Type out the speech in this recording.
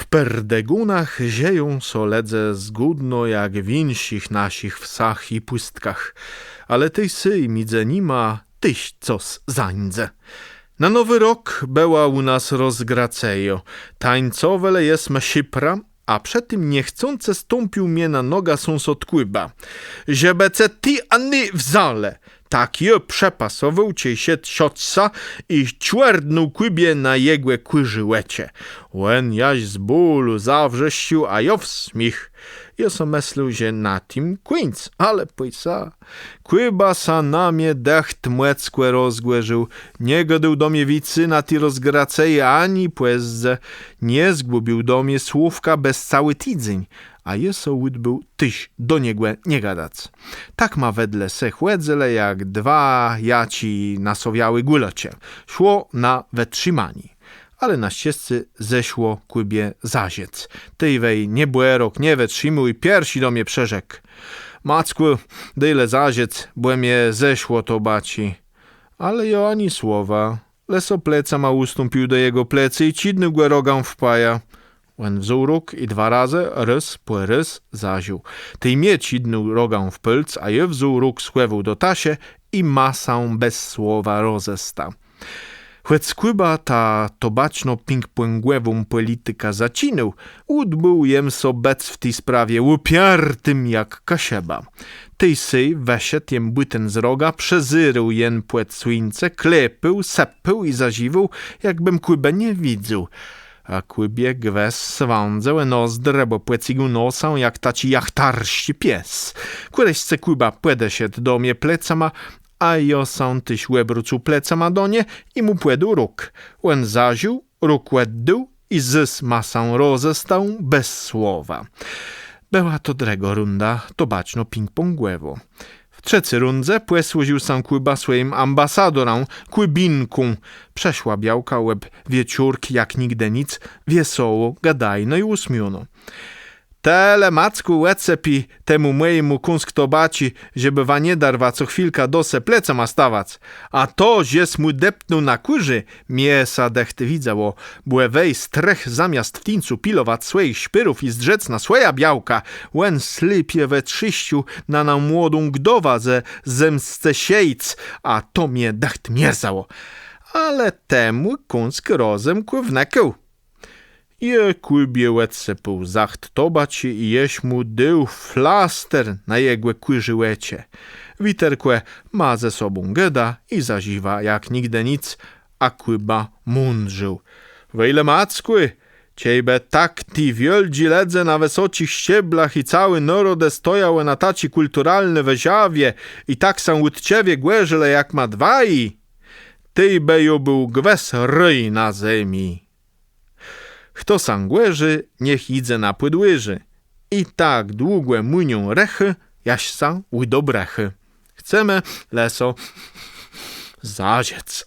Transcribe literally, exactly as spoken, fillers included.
W Përdegónach żëją so lëdze zgódno jak w jinszich naszich wsach i pùstkach, ale tej-sej midzë nima téż cos zańdze. Na Nowi Rok bëła ù nas rozgracëjô. Tańcowelë jesmë szëpra, a przë tim niechcącë stąpił mie na nogã sąsôd Kùba. „Żebë ce ti ani wzãlë”, tak jô przëpasowôł, czej szedł sôdz sã i czwierdnął Kùbie na jegò kùrzé òczë. Òn jaż z bólu zawrzeszcził, a jô w smiéch. Jô so mëslôł, że na tim kùńc, ale pòjsa. Kùba sã na mie dëcht mòckò rozgòrził. Nie gôdôł do mie wicy na ti rozgracëji ani pòzdze. Nie zgùbił do mie słówka bez całi tidzéń, a jô so ùdbôł téż do niegò nie gadac. Tak ma wedle se chòdzëlë jak dwa jaczi nasowiałi gùlôcze. Szło na wëtrzimanié. Ale na szczescé zeszło Kùbie zażëc. Tej wej niebòrôk nie wëtrzimôł i pierszi do mie przërzekł: „Mackù, dôj le zażëc, bò mie zeszło tobaczi”. Ale jô ani słowa, le so plecama ùstąpił do jegò plecy i czidnął gò rogã w pajã. Òn wzął róg i dwa razë, rôz pò rôz zażił. Tej mie czidnął rogã w pôlc, a jô wzął róg, schòwôł do taszë i ma sã bez słowa rozesta. Chòc Kùba tã tobaczno-pingpòngòwą pòlitikã zaczinôł, ùdbôł jem so bëc w ti sprawie ùpiartim jak Kaszëba. Tej-sej wëszedł jem bùten z rogã, przezérôł jen pòd słuńce, klepôł, sëpôł i zażiwôł, jakbëm Kùbë nie widzôł. A Kùbie gwës swãdzałë nozdrze, bò pòcygôł nosã jak taczi jachtarsczi pies. Kùreszce Kùba pòdeszedł do mie plecama, a jô sã téż òbrócył plecama do nie i mù pòdôł róg. Òn zażił, róg òddôł i zôs ma sã rozestôł bez słowa. Bëła to drëgô runda, tobaczno-pingpòngòwô. W trzecy rundze pòsłużił sã Kùba swòjim ambasadorã, Kùbinką. Przëszła białka òb wieczórk jak nigdë nic, wiesołô, gadajnô i ùsmiónô. Të le, Mackù, òdsëpi temù mòjémù kąsk tobaczi, żebë wa nie darwa co chwilka do se plecama stawac. A to, żes mù depnął na kùrzé, mie sã dëcht widzało, bò wej strëch zamiast w tuńcu pilowac swòjich szpérów i zdrzec na swòjã białkã, òn slépie wëtrzészcził na nã młodą gdowã ze Zemscëszejc, a to mie dëcht mierzało. Ale temù kąsk rozëmkù wnëkôł. Jô Kùbie òdsëpôł zacht tobaczi i jesz mù dôł flaster na jegò kùrzé òczë. Witerkò ma ze sobą gôda i zażiwa jak nigdë nic, a Kùba mądrził. Wejle, Mackù, czejbë tak ti wiôldżi lëdze na wësoczich szczeblach i całé nôrodë stojałë na taczi kùlturalny wëżawie i tak sã ùtczëwie gòrzëlë jak ma dwaji, tej bë ju béł gwës rôj na zemi. Chto sã gòrzi, niech jidze na pòdwòrzé. I tak długò mùnią rëchë, jaż sã ùdobrëchë. Chcemë le so zażëc.